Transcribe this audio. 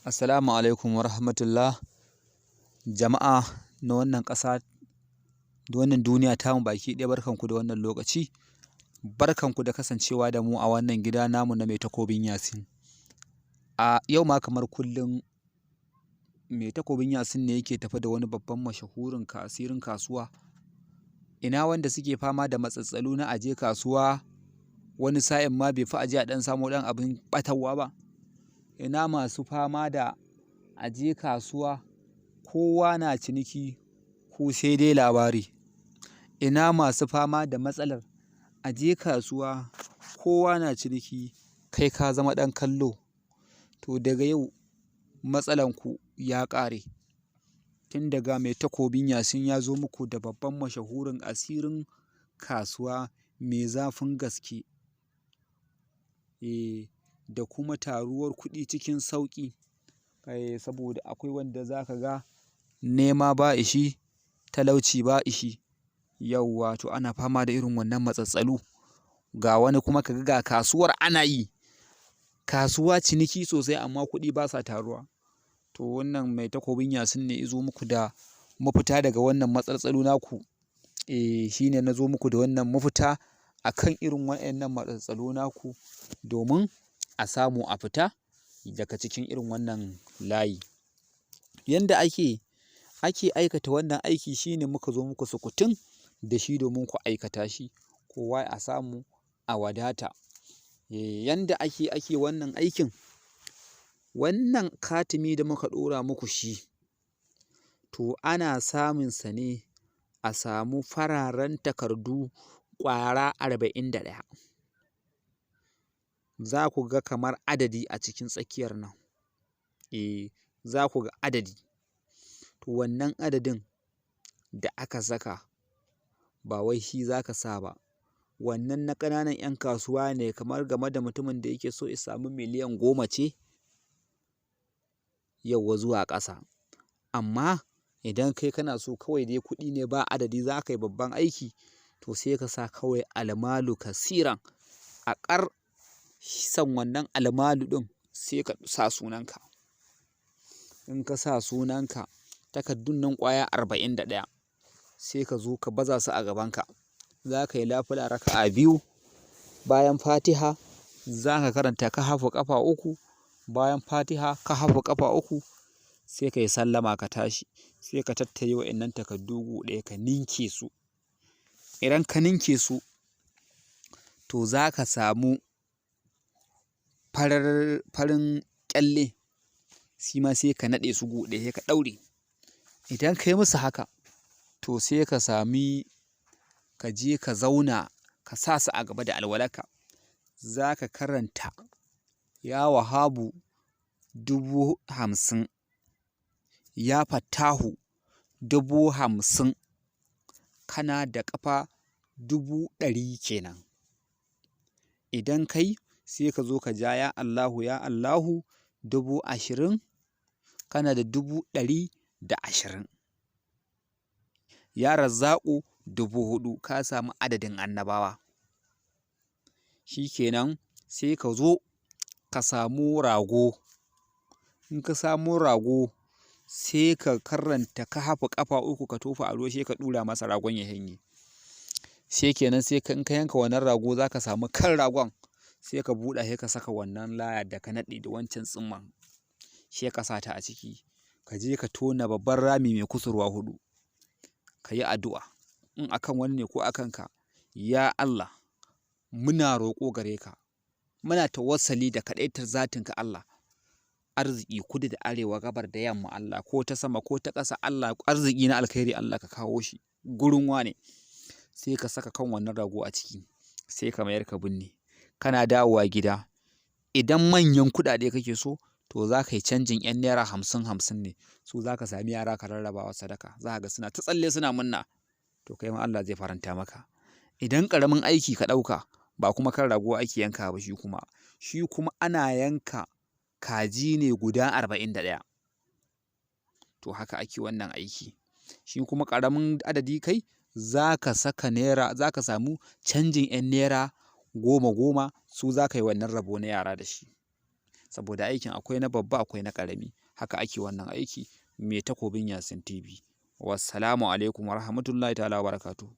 Assalamu alaikum wa rahmatullah. Jama'a na wannan ƙasa da wannan duniya tamu baki ɗaya, barkanku da wannan lokaci. Barkanku da kasancewa da mu a wannan gida namu na Mai Takobin Yasin. A yau ma kamar kullum, Mai Takobin Yasin ne yake tafe da wani babban mashahurin asirin kasuwa. Ina wanda suke fama da matsatstsalu na aje kasuwa, wani sa'in ma bai fi aje a ɗan samo ɗan abin ɓatarwa ba. Ina masu fama da aje kasuwa kowa na ciniki ko sai dai labari. Ina masu fama da matsalar aje kasuwa kowa na ciniki, kai ka zama ɗan kallo. To daga yau matsalanku ya ƙare. Tun daga Mai Takobin Yasin ya zo muku da babban mashahurin asirin kasuwa mai zafin gaske. Da kuma taruwar kuɗi cikin sauƙi. Saboda akwai wanda za ka ga nema ba ishi, talauci ba ishi. Yauwa, to ana fama da irin wannan matsatstsalu. Ga wani kuma ka ga kasuwar ana yi. Kasuwa ciniki sosai amma kuɗi basa taruwa. To wannan Mai Takobin Yasin ne ya zo muku da mafita daga wannan matsatstsalu naku. Shi ne na zo muku da wannan mafita a kan irin waɗannan matsatstsalu naku domin a samu a fita daga cikin irin wannan layi. Yanda ake aikata wannan aiki shine muka zo muku sukutun da shi domin ku aikata shi, kowa a samu a wadata. Yanda ake wannan aikin, wannan katimi da muka ɗora muku shi, to ana samun sa ne a samu fararen takardu ƙwara 41. Za ku ga kamar adadi a cikin tsakiyar nan. Za ku ga adadi. To wannan adadin da aka saka ba wai shi za ka sa ba. Wannan na ƙananan 'yan kasuwa ne, kamar game da mutumin da yake so ya samu miliyan 10 ce yauwa zuwa ƙasa. Amma idan kai kana so kawai dai kuɗi ne ba adadi, za ka yi babban aiki, to sai ka sa kawai almalu kasiran a ƙar san wannan almalu ɗin, sai ka sa sunanka. In ka sa sunanka, takardun nan ƙwaya 41, sai ka zo ka baza su a gabanka. Za ka yi nafila raka'a biyu, bayan Fatiha za ka karanta Kahafu ƙafa uku, bayan Fatiha Kahafu ƙafa uku, sai ka yi sallama ka tashi, sai ka tattare wa'innan takardu gu ɗaya ka ninke su. Idan ka ninke su, to za ka samu farin ƙyalle, shi ma sai ka naɗe su gu ɗaya, sai ka ɗaure. Idan ka yi musu haka, to sai ka sami ka je ka zauna, ka sa su a gaba da alwalarka. Za ka karanta ya Wahabu 50,000, ya Fattahu 50,000, kana da ƙafa 100,000 kenan. Idan ka yi, sai ka zo ka ja ya Allahu ya Allahu 20,000, kana da 120,000. Ya Razzaƙu 4,000, ka samu adadin annabawa. Shi kenan, sai ka zo ka samu rago. In ka samo rago, sai ka karanta Kahafu ƙafa uku, ka tofa a ruwa, sai ka ɗura masa ragon ya shanye. Sai kenan, sai in ka yanka wannan rago, za ka samu kan ragon, sai ka buɗa, sai ka saka wannan laya da ka naɗe da wancan tsumman, sai ka sa ta a ciki. Ka je ka tona babban rami mai kusurwa huɗu. Ka yi addu'a in akan wani ne ko akan ka: ya Allah, muna roƙo gare ka, muna tawassali da kaɗaitar zatinka Allah, arziki kudu da arewa, gabar da yamma Allah, ko ta sama ko ta ƙasa Allah, arziki na alkhairi Allah ka kawo shi gurin wane. Sai ka saka kan wannan rago a ciki, sai ka mayar ka binne. Kana dawowa gida, idan manyan kuɗaɗe kake so, to za ka yi canjin 'yan naira hamsin hamsin ne. Su za ka sami yara ka rarrabawa sadaka, za ka ga suna ta tsalle suna murna, to kai ma Allah zai faranta maka. Idan ƙaramin aiki ka ɗauka, ba kuma kan rago ake yanka ba, shi kuma ana yanka kaji ne guda 41. To haka ake wannan aiki. Shi kuma ƙaramin adadi kai za ka saka naira, za ka samu canjin 'yan naira goma goma, su za ka yi wannan rabo na yara da shi. Saboda aikin akwai na babba, akwai na ƙarami. Haka ake wannan aiki. Mai Takobin Yasin TV. Wassalamu alaikum wa rahmatullahi ta'ala wa barakatuhu.